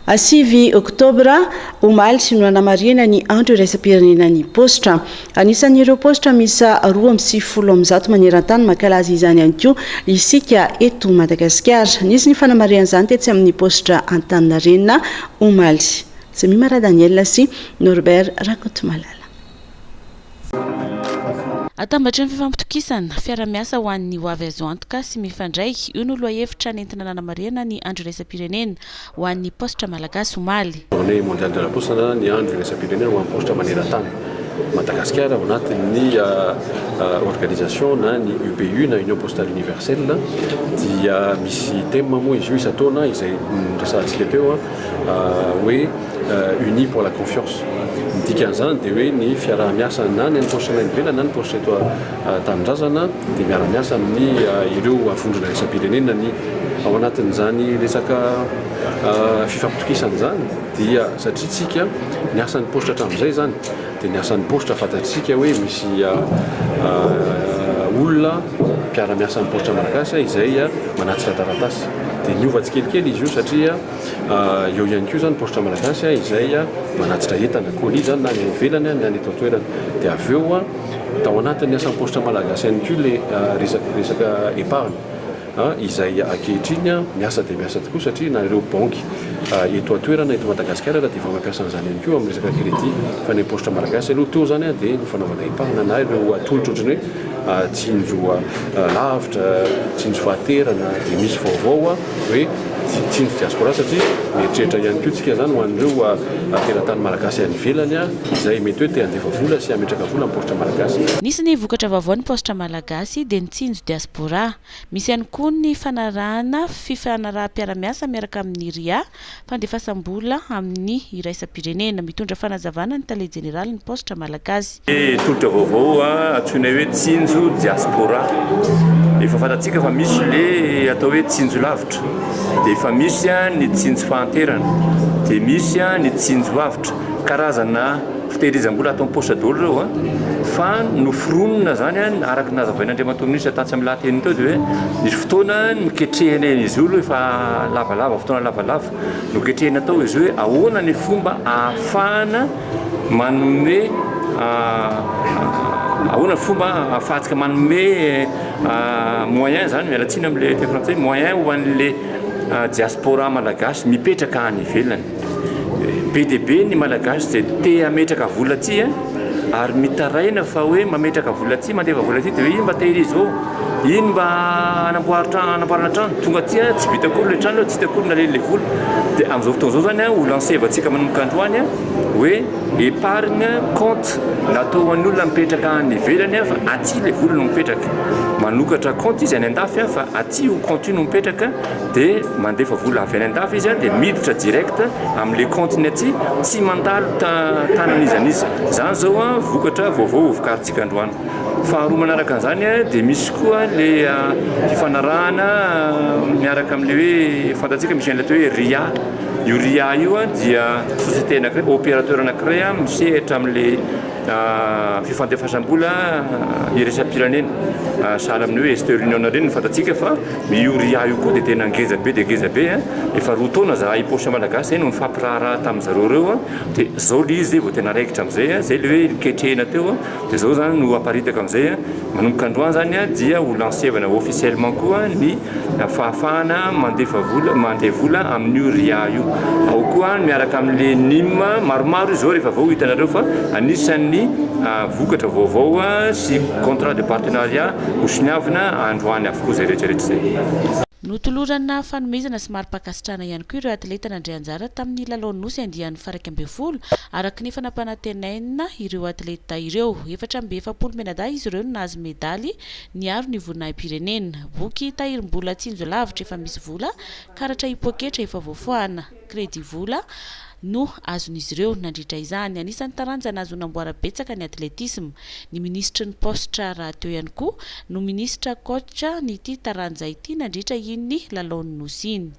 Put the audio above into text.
9 oktobra, omaly, no nanamarihana ny Andro iraisam-pirenenan'ny paositra. Anisan'ireo paositra miisa 192 maneran-tany mankalaza izany ihany koa isika eto Madagasikara. Nisy ny fanamarihana izany tetsy amin'ny paositra Antaninarenina omaly. Jemima Radaniel sy Norbert Rakotomalala. Atambatry ny fifampitokisana, fiara-miasa ho an'ny ho avy azo antoka sy mifandray, io no lohahevitra nentina nanamarihana ny Andro iraisam-pirenena ho an'ny paositra malagasy omaly. Journée mondiale de la poste na ny Andro iraisam-pirenena ho an'ny paositra maneran-tany. Madagasikara ao anatin'ny organisation na ny UPU na Union Postale Universelle dia misy thème moa izy io isan-taona izay noresahantsika teo hoe Unis pour la confiance. Ny dikan'izany dia hoe ny fiaraha-miasa na ny an'ny paositra any ivelany na ny paositra eto an-tanindrazana dia miara-miasa amin'ny ireo vondrona iraisam-pirenena ny ao anatin'izany resaka fifampitokisana izany dia satria tsika ny asan'ny paositra hatramin'izay izany dia ny asan'ny paositra fantatsika hoe misy olona mpiara-miasa amin'ny paositra malagasy izay manatitra taratasy dia niova tsikelikely izy io satria Eo ihany koa izany paositra malagasy izay manatitra entana, colis izany na any ivelany na any eto an-toerana. Dia avy eo tao anatin'ny asan'ny paositra malagasy ihany koa ilay resaka épargne izay ankehitriny miasa dia miasa tokoa satria na ireo banky eto an-toerana eto Madagasikara dia efa mampiasa an'izany ihany koa amin'ny resaka crédit. Fa ny paositra malagasy aloha teo izany dia ny fanaovana épargne na ireo atolotra ohatran'ny hoe tsinjo lavitra, tsinjo fahaterana dia misy vaovao hoe Tsinjo diaspora satria mieritreritra ihany koa tsika izany ho an'ireo teratany malagasy any ivelany izay mety hoe te handefa vola sy hametraka vola amin'ny paositra malagasy. Nisy ny vokatra vaovao ny paositra malagasy dia ny tsinjo diaspora. Misy ihany koa ny fanarahana fifanaraham-piarahamiasa miaraka amin'ny ria, fandefasam-bola amin'ny iraisam-pirenena. Mitondra fanazavana ny tale jeneralin'ny paositra malagasy. Tolotra vaovao antsoina hoe Tsinjo Diaspora. Efa fantatsika fa misy le atao hoe tsinjo lavitra, dia efa misy ny tsinjo fahanterana, dia misy ny tsinjo avotra. Karazana fitehirizam-bola ato am-paositra daholo ireo an, fa noforonina izany araka ny nazavain'Andriamatoa Minisitra tatsy amin'ny lahateny teo dia hoe nisy fotoana niketrehina izy io aloha efa lavalava, fotoana lavalava noketrehina tao izy io hoe ahoana ny fomba ahafahana Manome ahoana ny fomba ahafahantsika manome moyen zany, miala tsiny amin'ilay teny frantsay, moyen ho an'le diaspora malagasy mipetraka any ivelany. Be dia be ny malagasy izay te hametraka vola aty ary mitaraina fa hoe mametraka vola aty, mandefa vola aty dia hoe iny mba tehirizo ao, iny mba hanamboaro trano, hanamboarana trano, tonga aty tsy vita akory ilay trano, tsy hita akory nalehany ilay vola. Dia amin'izao fotoana izao zany ho lancer-vantsika manomboka androany hoe épargne compte natao ho an'ny olona mipetraka any ivelany fa aty ilay vola no mipetraka. Manokatra compte izy any andafy fa aty io compte io no mipetraka dia mandefa vola avy any andafy izy dia miditra direct amin'ilay compte-ny aty, tsy mandalo tanan'iza n'iza. Izany izao vokatra vaovao hovokarintsika androany. Faharoa manaraka an'izany dia misy koa ilay fifanarahana miaraka amin'ilay hoe fantatsika misy an'ilay atao hoe RIA. Io RIA io dia société anankiray, opérateur anankiray misehatra amin'ilay fifandefasam-bola iraisam-pirenena. Sahala amin'ny hoe Western Union ireny no fantatsika fa io RIA io koa dia tena ngeza be dia ngeza be. Efa 2 taona zahay Poste Malagasy izay no nifampiraharaha tamin'ny zareo ireo dia izao ilay izy vao tena raikitra amin'izay. Izay ilay hoe niketrehina teo dia izao izany no aparitaka amin'izay. Manomboka androany izany dia ho lancer-vana officiellement koa ny fahafahana mandefa vola, mandeha vola amin'io ria io. Ao koa ny miaraka amin'le NIM, maromaro izy izao rehefa avy eo hitanareo fa anisan'ny vokatra vaovao sy contrat de partenariat ho soniavina androany avokoa izay rehetra rehetra izay. Notolorana fanomezana sy mari-pankasitrahana ihany koa ireo atleta nandray anjara tamin'ny lalao Nosy andiany faha-11, araka ny efa nampanantenaina ireo atleta ireo. 44 mianadahy izy ireo no nahazo medaly Niaro ny voninahi-pirenena. Boky tahirim-bola tsinjo lavitra efa misy vola, karatra hipoketra efa voafoahana, crédit vola, no azon'izy ireo nandritra izany. Anisan'ny taranja nahazoana amboara betsaka ny atletisma. Ny minisitry ny paositra rahateo ihany koa no minisitra coach n'ity taranja ity nandritra iny lalaon'ny Nosy iny.